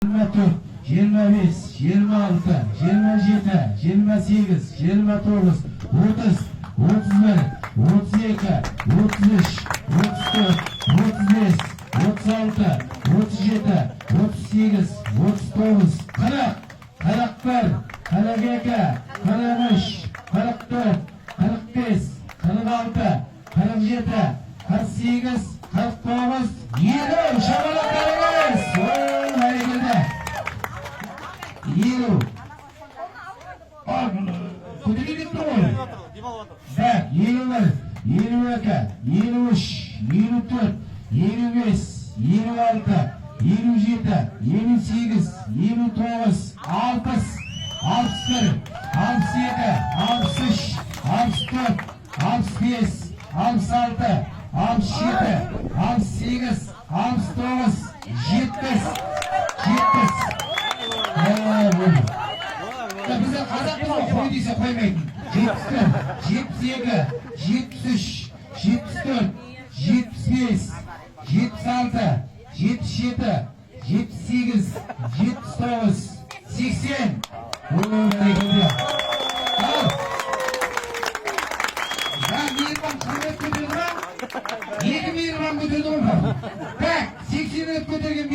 24, 25, 26, 27, 28, 29, 30, 31, 32, 33, 34, 35, 36, 37, 38, 39, 40, 41, 42, 43, 44, 45, 46, 47, 48, 49, 50. Шапалақтарыңыз! Ой, бәрекелді! 50. А, көтерген деп тұр ғой. Так, 51, 52, 53, 54, 55, 56, 57, 58, 59, 60, 61, 62, 63, 64, 65, 66, 67, 68, 69, 70, 70. Ай, болды. Ja, біздер қазақпыз ғой, қой десе қоймайтын. 71, 72, 73, 74, 75, 76, 77, 78, 79, 80. Ой, бәрекелді! Ал ja, Мейірбан 40 рет көтерді ма? Екі Мейірбан көтерді ғой. Так, 80 рет көтерген.